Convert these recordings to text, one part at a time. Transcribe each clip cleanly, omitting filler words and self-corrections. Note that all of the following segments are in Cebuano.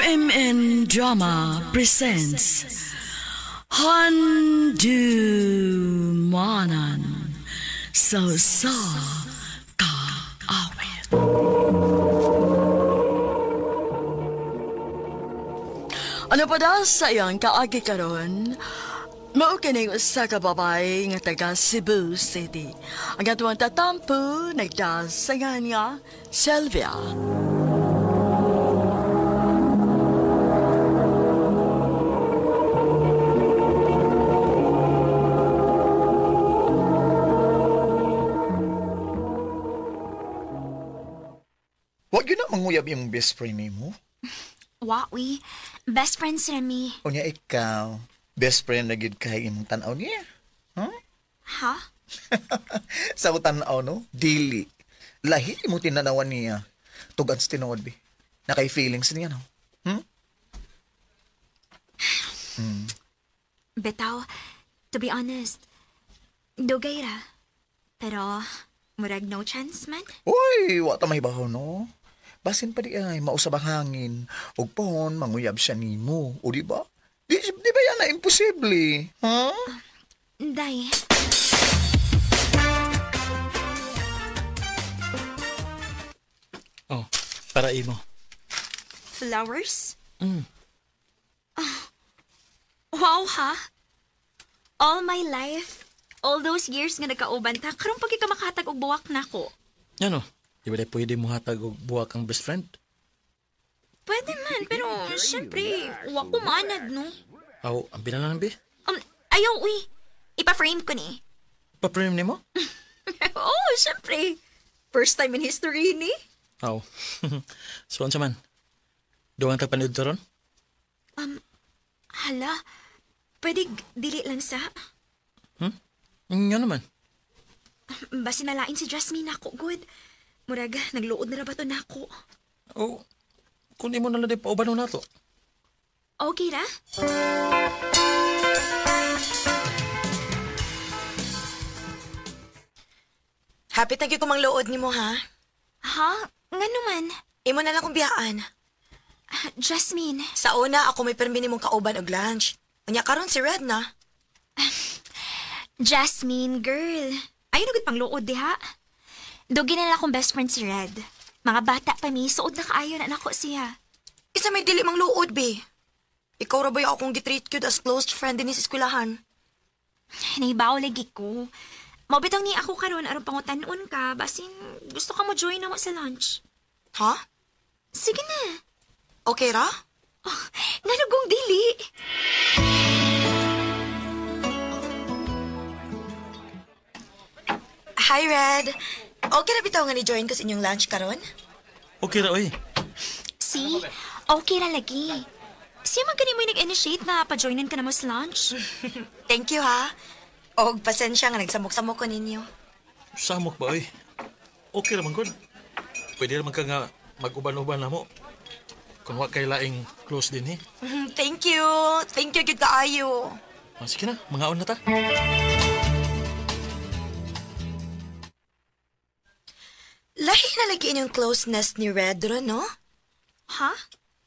RMN Drama presents Handumanan sa Usa Ka Awit. Ano pa daw sa iyang kaagi karon? Mao kining usa ka babae nga taga Cebu City. Ang atuang tatampo nagdasangan nga Sylvia. Wag yun na manguyab yung best friend nimo. Wa, uy. Best friends ra mi. Unya ikaw, best friend na gyud kay imong tan-aw niya. Huh? Ha? Sa tan-aw, no? Dili. Lahi mo tinanawan niya. Tugan sa tinuod, bi. Nakay feelings niya, no? Hmm? Bitaw, to be honest, dugay ra. Pero, murag no chance man. Uy, wa ta mahibaw, no? Basin pa di ay, mausab ang hangin. Ug pohon, manguyab siya nimo. O di ba? Di ba yan na imposible? Huh? Day. Oh, para imo. Flowers? Mm. Oh, wow, ha? All my life, all those years nga nagkauban ta, karon pag ka makahatag og buwak nako. Ano? Di ba pwede mo hatag og buwak ang best friend? Pwede man, pero syempre, wa ko maanad, no? Aw, ang binalang bi? Ayaw, uy. Ipa-frame ko ni. Pa-frame ni mo? Oh, syempre. First time in history, ni. Aw. So, unsa man? Duwang tagpanood ron? Hala, pwede dili lang sa... Hmm? Nga naman. Basi nalain si Jasmine ako, good. Murag, nagluod na ra ba to nako? Oh, kung di mo nalang di pauban na to. Okay ra? Happy thank you kung mangluod ni mo, ha? Ha? Nga naman. Imo na lang kong biyaan. Jasmine. Sa una, ako may permi nimong kauban og lunch. Unya karon si Red na. Jasmine, girl. Ayaw na gud pangluod diha. Dugi na lang akong best friend si Red. Mga bata pa mi, suod na kaayo na nako siya. Isa may dili mang luod, be. Ikaw ra ba yung akong gitreat cute as close friend din sa eskwelahan? Nahibaw lagi ko. Mabitang ni ako karon aron pangutan-on ka, basin gusto ka mo join na mo sa lunch. Ha? Sige na. Okay ra? Oh, nganugong dili. Hi, Red. Okay ra bitaw nga ni-join ko sa inyong lunch karon? Okay ra, oy. See? Okay ra lagi. Siya man gani mo nag-initiate na pa-joinin ka na mo sa lunch. Thank you, ha. Og pasensya nga nagsamok-samok ko ninyo. Samok ba, oy? Okay ra man gud. Pwede ra man ka nga mag-uban-uban na mo. Kung wa kay laing close din, eh. Thank you. Thank you, gid kaayo. Oh, sige na, mangaon na ta. Lahi na lagi inyong closeness ni Red ron, no? Ha?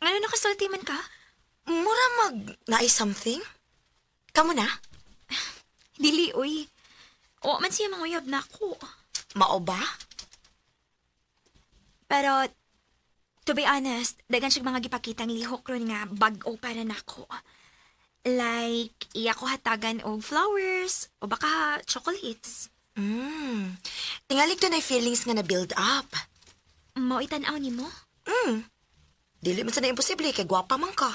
Ngano nakasulti man ka? Mura mag naay something? Kamu na? Dili, uy. Wa man siya manguyab na ako. Mao ba? Pero, to be honest, dagan siya mga gipakitang lihok ron nga bag-o para nako. Like, iya ko hatagan og flowers o baka chocolates. Mm. Tingali to na feelings nga na-build up. Mao itan-aw nimo? Mm. Dili man sana imposible kay gwapa man ka.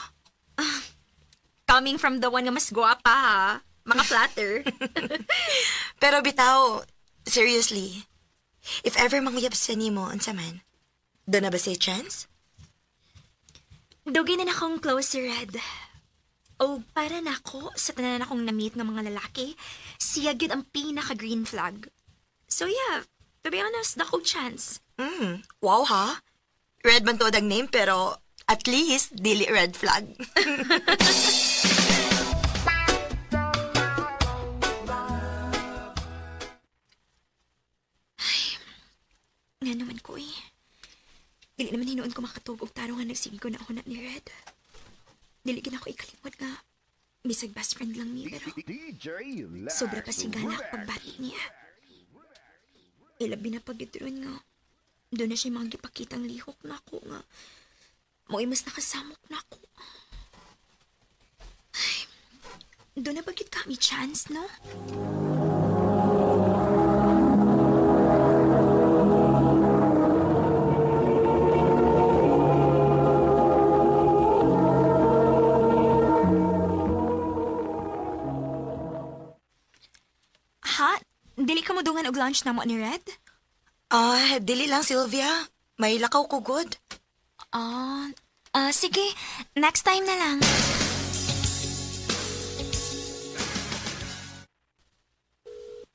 Coming from the one nga mas gwapa, ha? Mga flatter. Pero bitaw, seriously, if ever manguyab sa nimo, unsa man, doon na ba say chance? Dugi na akong close si Red. O para nako sa tanan akong na-meet ng mga lalaki, siya gyud ang pinaka-green flag. So yeah, to be honest, dako chance. Mm, wow ha? Red man to ang name pero at least dili red flag. Ay, nga naman ko eh. Dili naman hinuon ko makatug og tarong nga nagsige ko na ako na ni Red. Dili gid ako ikalimot nga bisag best friend lang ni pero sobra pa sigana pagbati niya. Ilabi na pagitron nga doon na siya mga gipakitang lihok na ako nga mo'y mas nakasamok na ako. Ay, doon na bagit kami chance, no? Ha? Dili ka mo dungan og lunch na mo ni Red? Ah, dili lang, Sylvia. May lakaw ko good. Sige. Next time na lang.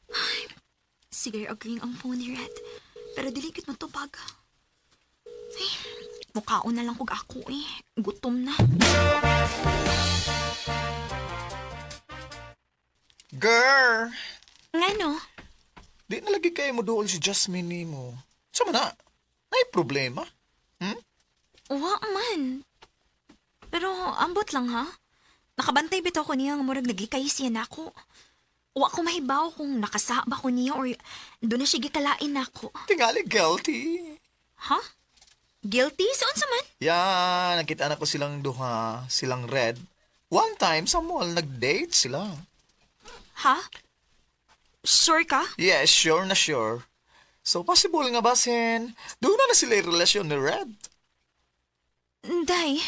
Ay, sige, agreeing ang phone ni Red. Pero dili gid mo tubag. Ay, mukhaon na lang kog ako eh. Gutom na. Girl! Ngano? Di na lagi kayo mo duol si Jasmine nimo. Sama na? May problema? Wa man. Pero ambot lang ha. Nakabantay bitaw ko niya nga murag naglikay siya nako. Wa ko mahibaw kung nakasaba ko niya or doon na siya gikalain nako. Tingali guilty. Ha? Guilty? Sa unsa man? Yan, nakita na ko silang duha, silang Red. One time sa mall, nag-date sila. Ha? Sure ka? Yes, sure na sure. So, possible nga basin, doon na na sila yung relasyon ni Red. Day.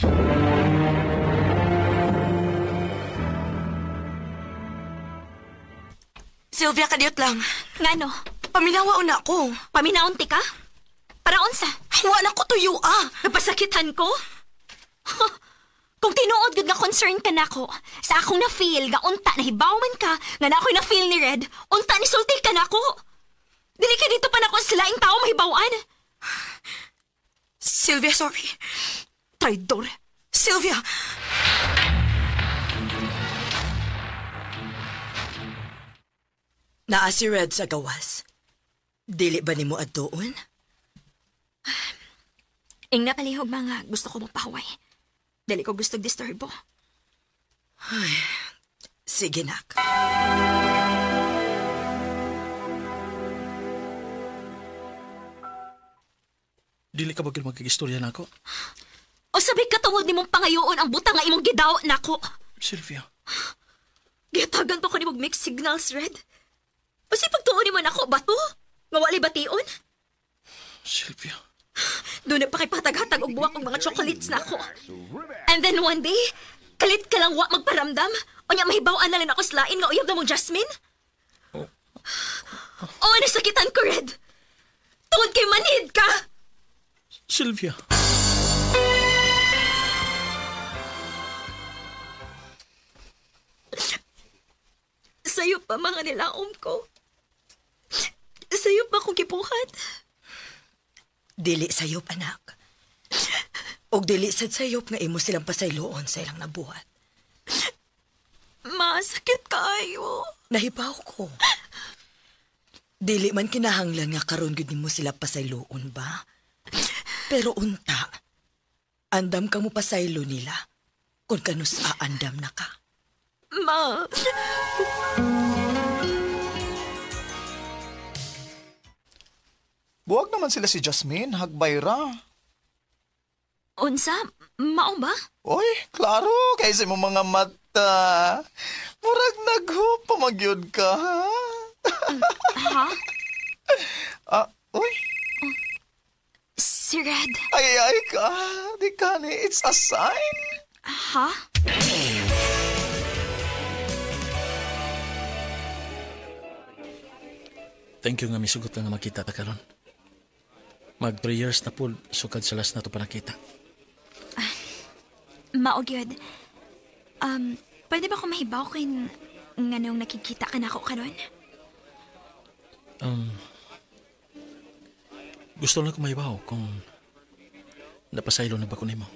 Sylvia, kadiyot lang. Ngano? Paminawa na ako. Paminaunti ka? Para unsa? Wa na ko tuyo ah. Napasakitan ko? Huh. Kung tinuod gud nga concern ka nako, sa akong na-feel nga unta nahibaw man ka nga na ako'y na-feel ni Red, unta ni sulti ka nako. Dili ka dito pa nako sa laing tao mahibawan. Sylvia, sorry. Traidor. Sylvia! Naa si Red sa gawas. Dili ba nimo adtoon? Ing napalihog mga gusto ko magpahuway. Dili ko gusto disturbo. Ay, sige, nak. Dili ka ba gyud magkigistorya nako? O sabi ka tungod nimong pangayoon ang butang nga imong gidaw nako. Sylvia. Gihatagan pa ko nimog mixed signals, Red. O si pagtuon nimo nako bato? Nga wali bation? Sylvia. Doon na pa kay pataghatag og buwak og mga chocolates nako. And then one day, kalit ka lang wa magparamdam. O nya mahibaw-an na lang ako sa lain nga uyab na mong Jasmine. Oh. Oh, nasakitan ko, Red. Tungod kay manhid ka. Sylvia. Sa'yo pa mga nilaom ko. Sa'yo pa kong gibuhat. Dili sayop, anak. Og dili sad sayop nga imo silang pasayloon sa ilang nabuhat. Masakit kaayo. Nahibaw ko. Dili man kinahanglan nga karon gyud nimo sila pasayloon ba? Pero unta, andam ka mo pasaylo nila kung kanus aandam na ka. Ma. Buwag naman sila si Jasmine, hagbay ra. Unsa? Mao ba? Oy, klaro, kaysa mo mga mata. Murag naghupa magyud ka, ha? Ha? Ah, oy. Oh, si Red. Ay, ay ka. Di ka ni, it's a sign. Ha? Thank you nga misugot nga makita ta karon. Mag 3 years na po, sukad sa last na to pa nakita. Mao gyud. Pwede ba ko mahibaw kay nganong nakikita ka na ako karon? Gusto lang ko mahibaw kung napasaylo na ba ko nimo.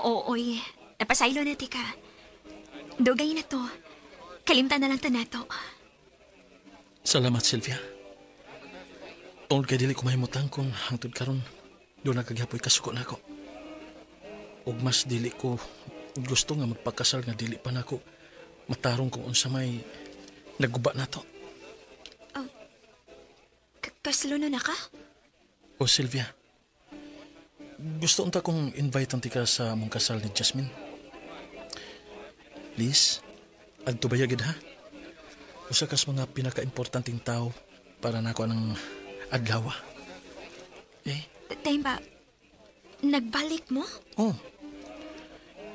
Oo, oy. Napasaylo na tika. Dugay na to. Kalimtan na lang ta nato. Salamat, Sylvia. Tungod kay dili ko mahimutang kung hangtod karon doon nagkagyapoy kasuko nako. Ug mas dili ko gusto nga magpakasal nga dili pa nako matarong kung unsa may naguba nato. Kaslo na ka? O Sylvia, gusto unta kong invite ang tika sa among kasal ni Jasmine. Please, adto ba gid ha? Usa kas mga pinaka-importanteng tao para nako ang adlaw. Eh? Temba, nagbalik mo? Oh.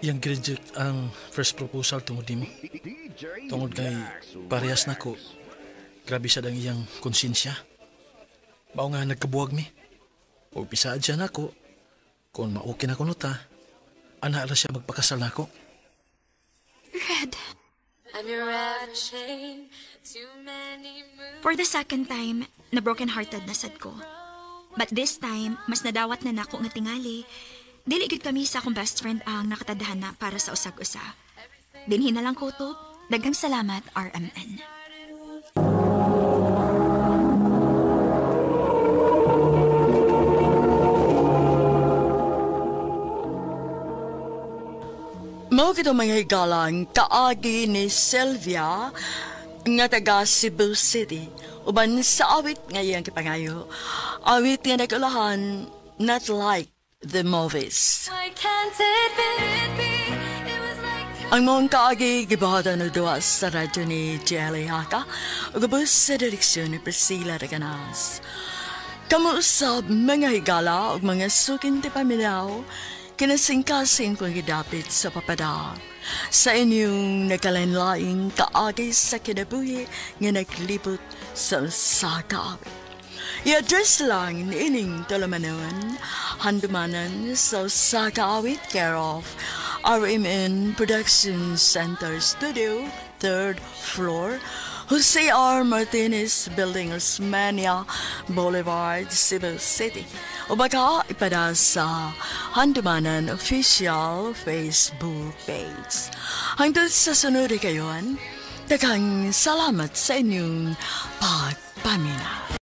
Iyang reject ang first proposal tungod nimo. Tungod kay parehas nako. Grabe sad ang iyang konsensya. Mao nga nagkabuwag mi. Og bisaad siya nako. Kung ma-okay na ko nuta, ana ra siya magpakasal nako. Red. For the second time, na broken-hearted na sad ko. But this time, mas nadawat na nako nga tingali. Dili gyud kami sa akong best friend ang nakatadhana para sa usag-usa. Dinhi na lang ko to. Daghang salamat, RMN. Mao kito mga higalang kaagi ni Sylvia nga taga Cebu City uban sa awit nga iyang kipangayo. Awit nga nagulahan, Not Like the Movies. Why can't it be? It was like Ang mong kaagi gibuhatan og duwa sa radyo ni Jelly Haka ug ubos sa direksyon ni Priscilla Reganas. Kamo usab mga higala ug mga sukin ti paminaw, kinasingkasing kong gidapit sa papada. Sa inyong nagkalain-laing kaagi sa kinabuhi nga naglibot sa usa ka awit. I-address lang ining tulumanon, handumanan sa usa ka awit, care of RMN Production Center Studio, 3rd floor, Jose R. Martinez Building, Osmeña Boulevard, Cebu City. O baka ipada sa Handumanan Official Facebook page. Hangtod sa sunod kayon, daghang salamat sa inyong pagpaminaw.